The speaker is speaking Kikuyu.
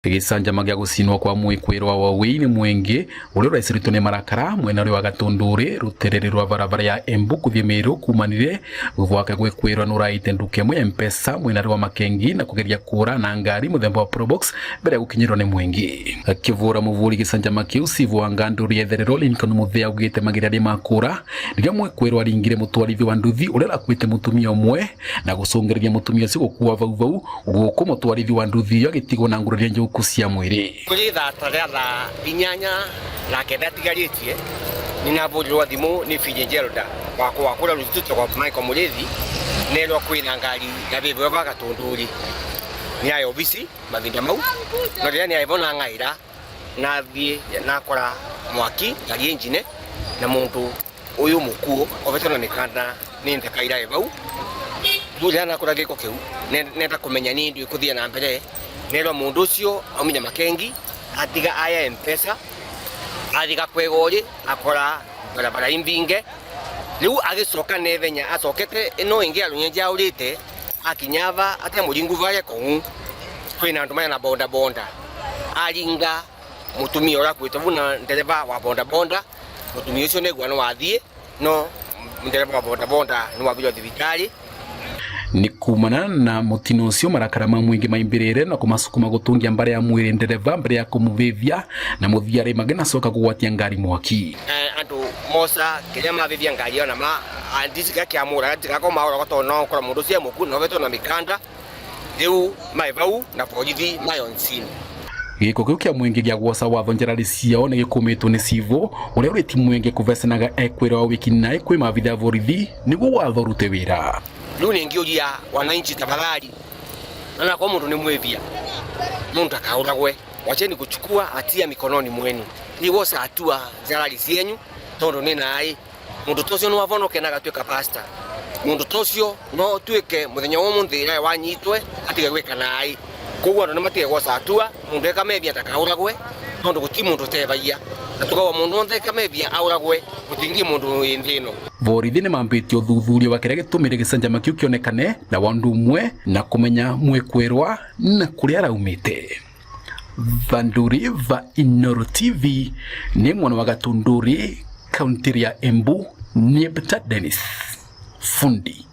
Gĩcanjama gĩa gũcinwo kwa mwĩkwĩrwa wa wĩi nĩ mwĩngĩ ũrĩa ũraicũrĩtwo nĩ marakara mwena ũrĩa wa Gatũndũrĩ rũterere rwa barabara ya Embu kũthiĩ Mĩrũ kumanire gwake gwĩkwĩrwa nĩ ũraite nduka ĩmwe ya M-Pesa mwena ũrĩa wa Makengi na kũgeria kũra na ngari mũthemba wa Probox mbere ya gũkinyĩrwo nĩ mwĩngĩ. Akĩvũra mũvũri gĩcanjama kĩu cibũ wa Ngandũri ya Itherero Lincoln Muthea augĩte mageria nĩ makũra rĩrĩa mwĩkwĩrwa aringire mũtwarithi wa nduthi ũrĩa ũrakuĩte mũtumia ũmwe na gũcũngĩrĩria mũtumia ũcio gũkua vau vau gũkũ mũtwarithi wa nduthi ĩyo agĩtigwo na nguraro njũku cia mwĩrĩ. Kũrĩ thaa ta rĩa thaa 8:09 atigarĩtie nĩnabũrirwo thimũ nĩ Fitzgerald wakwa wa kũrĩa rũtutũ kwa Michael Mũrĩthi nerwo kwĩna ngari ya vĩvĩo va Gatũndũri nĩ aya obici mavinda mau no rĩrĩa nĩ aivo na ng'aira nathiĩ nakora mwaki ngari ĩ njine na mũndũ ũyũ mũkuũ ovetwo na mĩkanda nĩ ntheka iraĩ vau. Rĩu rĩrĩa nakora gĩko kĩu nenda kũmenya nĩ ndũ ĩkũthiĩ na mbere nerwo mũndũ ũcio aumire Makengi atiga aya M-Pesa athiĩ Gakwegori akora barabara imbinge rĩu agĩcoka nethenya acokete ĩno ĩngĩ ya Runyenje aũrĩte akinya va ate mũringu varia kong'u kwĩna andũ mena bonda bonda aringa mũtumia ũrakuĩte vu na ndereba wa bonda bonda mũtumia ũcio nĩguo nĩ wathiĩ no ndereba wa bonda bonda nĩ wambirwo thibitarĩ. Nĩ kumana na mũtino ũcio marakara ma mũingĩ maimbĩrĩre na kũmacukuma gũtũngia mbara ya mwĩrĩ ndereba mbere ya kũmũvĩvia na mũthia rĩ magĩnacoka kũgwatia ngari mwaki. Andũ moca kĩrĩa mavĩvia ngari ĩyo na ma ndicika kĩamũra gatigakorwo maũraga tondũ no ũkora mũndũ ũcio e mũkuũ na ovetwo na mĩkanda rĩu maĩ vau na borithi maĩ on scene. Gĩko kĩu kĩa mũingĩ gĩa gwoca watho njarari ciao nĩ gĩkũmĩtwo nĩ cibũ ũrĩa ũrĩti mwĩngĩ kũvecanaga ekwĩra wa wĩkinaĩ kwĩ maabitha a borithi nĩguo watho ũrute wĩra. Rĩu nĩngĩũria wananchi tafadhali, onakorwo mũndũ nĩ mwĩvia mũndũ ndakaũragwe, wacheni kuchukua hatia mikononi mwenu niwosa hatua njarari cienyu tondu nĩ naĩ mũndũ ta ũcio no avonoke na agatuĩka pastor mũndũ ta ũcio no tuĩke mũthenya wa ũmũthĩ nawe wanyitwe atige gwĩka naĩ koguo andũ nĩ matige gwoca hatua mũndũ eka methia ndakaũragwe tondũ gũti mũndũ ũtebagia na tukauga mũndũ wothe eka methia aũragwe gũtingĩ mũndũ wĩ nthĩ ĩno. Borithi nĩ mambĩtie ũthuthuria wa kĩrĩa gĩtũmire gĩcanjama kĩu kĩonekane na wa ũndũ ũmwe na kũmenya mwĩkwĩrwa na kũrĩa araumĩte. Vanduri va Inooro TV nĩ mwana wa Gatunduri kaunti ya Embu nĩ Dennis Fundi.